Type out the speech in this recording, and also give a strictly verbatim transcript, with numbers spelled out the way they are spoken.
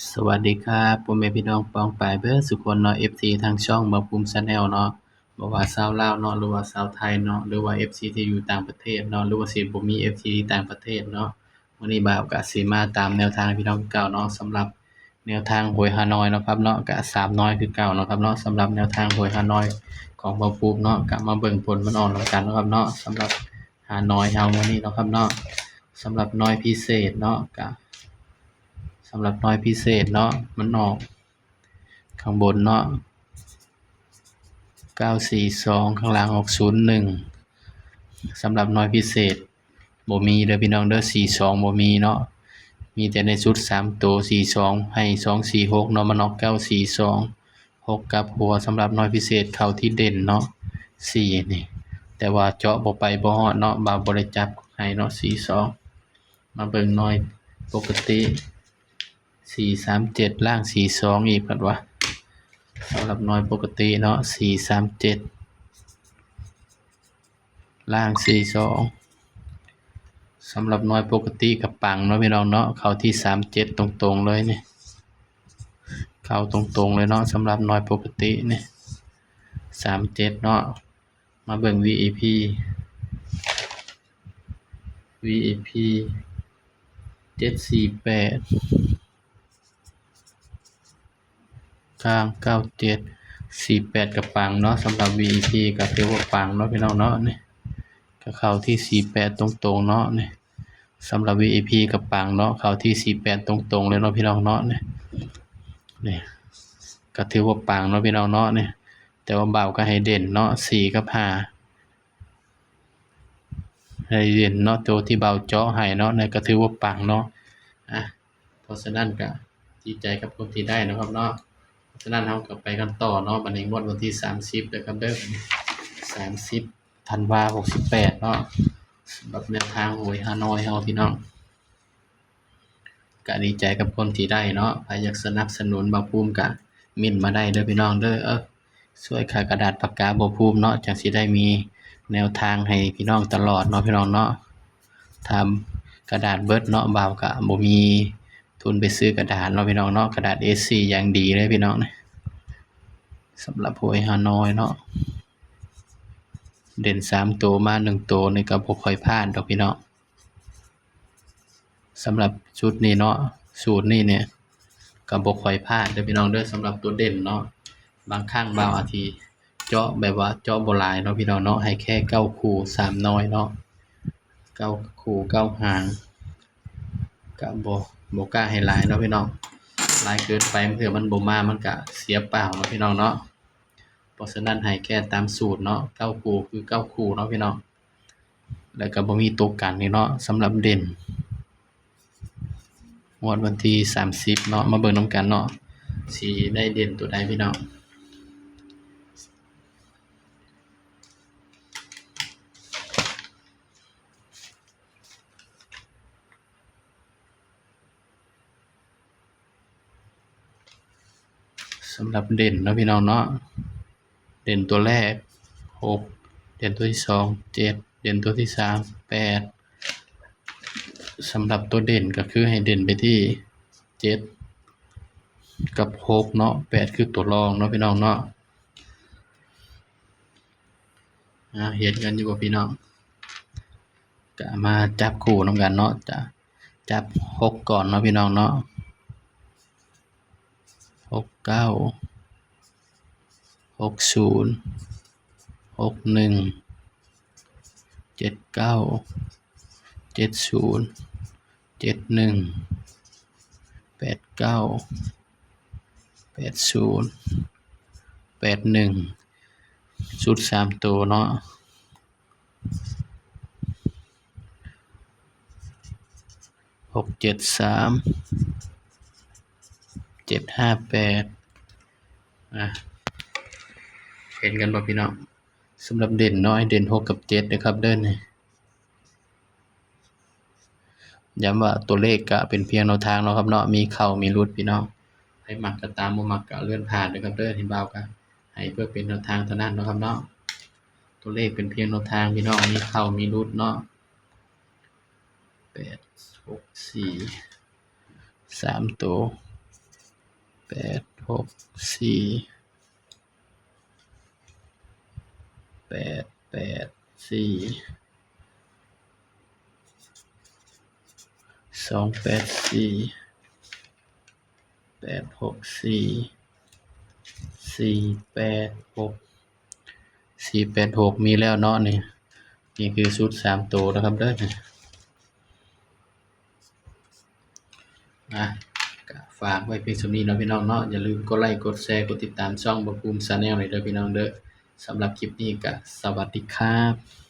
สวัสดีครับ พ่อแม่พี่น้องป้องปายเบิดสุคนเนาะ เอฟซี ทางช่องบ่าวภูมิ Channel เนาะ บ่ว่าชาวลาวเนาะ หรือว่าชาวไทยเนาะ หรือว่า เอฟซี ที่อยู่ต่างประเทศเนาะ หรือว่าสิบ่มี เอฟซี ที่ต่างประเทศเนาะ มื้อนี้บ่าวก็สิมาตามแนวทางพี่น้องคือเก่าเนาะ สำหรับแนวทางหวยฮานอยเนาะครับเนาะ ก็สามน้อยคือเก่าเนาะครับเนาะ สำหรับแนวทางหวยฮานอยของบ่าวภูมิเนาะ ก็มาเบิ่งผลมันออกนำกันเนาะครับเนาะ สำหรับฮานอยเฮามื้อนี้เนาะครับเนาะ สำหรับน้อยพิเศษเนาะ ก็ สำหรับน้อยพิเศษเนาะ มันออกข้างบนเนาะ เก้าสี่สอง ข้างล่างออก ศูนย์หนึ่ง สำหรับน้อยพิเศษ บ่มีเด้อพี่น้องเด้อ สี่สอง บ่มีเนาะ มีแต่ในชุดสามตัว สี่สอง ให้ สองสี่หก เนาะ มันออก เก้าสี่สอง หกกลับหัว สำหรับน้อยพิเศษเข้าที่เด่นเนาะ สี่ นี่ แต่ว่าเจาะบ่ไปบ่ฮอดเนาะ บ่าวบ่ได้จับให้เนาะ สี่สอง มาเบิ่งน้อยปกติ สี่สามเจ็ด ล่าง สี่สอง อีก เพิ่นว่า สำหรับน้อยปกติเนาะ สี่สามเจ็ด ล่าง สี่สอง สำหรับน้อยปกติก็ปังเนาะพี่น้องเนาะ เข้าที่ สามเจ็ด ตรงๆเลยนี่ เข้าตรงๆเลยเนาะ สำหรับน้อยปกตินี่ สามเจ็ด เนาะ มาเบิ่ง วี อี พี วี อี พี เจ็ดสี่แปด กลาง เก้าเจ็ด สี่แปด ก็ปังเนาะ สำหรับ วี อี พี ก็ถือว่าปังเนาะพี่น้องเนาะ นี่ ก็เข้าที่ สี่แปด ตรงๆเนาะ นี่ สำหรับ วี อี พี ก็ปังเนาะ เข้าที่ สี่แปด ตรงๆเลยเนาะพี่น้องเนาะ นี่ นี่ ก็ถือว่าปังเนาะพี่น้องเนาะ นี่ แต่ว่าบ่าวก็ให้เด่นเนาะ สี่ กับ ห้า ให้เด่นเนาะ ตัวที่บ่าวเจาะให้เนาะ นี่ก็ถือว่าปังเนาะ อ่ะ เพราะฉะนั้นก็ดีใจกับคนที่ได้เนาะครับเนาะ เพราะฉะนั้นเฮาก็ไปกันต่อเนาะ บัดนี้งวดวันที่ สามสิบ เด้อครับเด้อ สามสิบ ธันวา หกสิบแปด เนาะ สำหรับแนวทางหวยฮานอยเฮาพี่น้อง ก็ดีใจกับคนที่ได้เนาะ ใครอยากสนับสนุนบ่าวภูมิก็เม้นมาได้เด้อพี่น้องเด้อ เออ ช่วยค่ากระดาษปากกาบ่าวภูมิเนาะ จั่งสิได้มีแนวทางให้พี่น้องตลอดเนาะพี่น้องเนาะ ถ้ากระดาษเบิดเนาะ บ่าวก็บ่มีทุนไปซื้อกระดาษเนาะพี่น้องเนาะ กระดาษ เอสี่ อย่างดีเลยพี่น้อง สำหรับหวยฮานอยเนาะ เด่นสามตัวมาหนึ่งตัวนี่ก็บ่ค่อยพลาดดอกพี่น้อง สำหรับชุดนี้เนาะ สูตรนี้เนี่ย ก็บ่ค่อยพลาดเด้อพี่น้องเด้อ สำหรับตัวเด่นเนาะ บางครั้งบ่าวอาจสิเจาะแบบว่าเจาะบ่หลายเนาะพี่น้องเนาะ ให้แค่เก้าคู่สามน้อยเนาะ เก้าคู่เก้าหาง ก็บ่ บ่กล้าให้หลายเนาะพี่น้อง หลายเกินไปบางเทื่อมันบ่มา มันก็เสียเปล่าเนาะพี่น้องเนาะ เพราะฉะนั้นให้แค่ตามสูตรเนาะ เก้าคู่คือเก้าคู่เนาะพี่น้อง แล้วก็บ่มีตัวกันนี่เนาะ สำหรับเด่น งวดวันที่ สามสิบ เนาะ มาเบิ่งนำกันเนาะ สิได้เด่นตัวใดพี่น้อง สำหรับเด่นเนาะพี่น้องเนาะ เด่นตัวแรก หก เด่นตัวที่สอง เจ็ด เด่นตัวที่สาม แปด สำหรับตัวเด่นก็คือให้เด่นไปที่ เจ็ด กับ หก เนาะ แปด คือตัวรองเนาะพี่น้องเนาะ อ่า เห็นกันอยู่บ่พี่น้อง ก็มาจับคู่นำกันเนาะ จะจับ หก ก่อนเนาะพี่น้องเนาะ หกเก้า หกศูนย์ หกหนึ่ง เจ็ดเก้า เจ็ดศูนย์ เจ็ดหนึ่ง แปดเก้า แปดศูนย์ แปดหนึ่ง ชุดสามตัวเนาะ หกเจ็ดสาม เจ็ดห้าแปด อ่ะ เห็นกันบ่พี่น้อง สำหรับเด่นเนาะ ให้เด่น หก กับ เจ็ด นะครับเด้อนี่ ย้ำว่าตัวเลขก็เป็นเพียงแนวทางเนาะครับเนาะ มีเข้ามีหลุดพี่น้อง ใครมักก็ตาม บ่มักก็เลื่อนผ่านนะครับเด้อ ที่บ่าวก็ให้เพื่อเป็นแนวทางเท่านั้นเนาะครับเนาะ ตัวเลขเป็นเพียงแนวทางพี่น้อง มีเข้ามีหลุดเนาะ แปดหกสี่ สามตัว แปดหกสี่ แปดแปดสี่ สองแปดสี่ แปดหกสี่ สี่แปดหก สี่แปดหก มีแล้วเนาะนี่ นี่คือชุดสามตัวนะครับเด้อ นะ ก็ฝากไว้เพียงส่ำนี้เนาะพี่น้องเนาะ อย่าลืมกดไลค์ กดแชร์ กดติดตามช่องบ่าวภูมิ Channel เลยเด้อพี่น้องเด้อ สำหรับคลิปนี้ก็สวัสดีครับ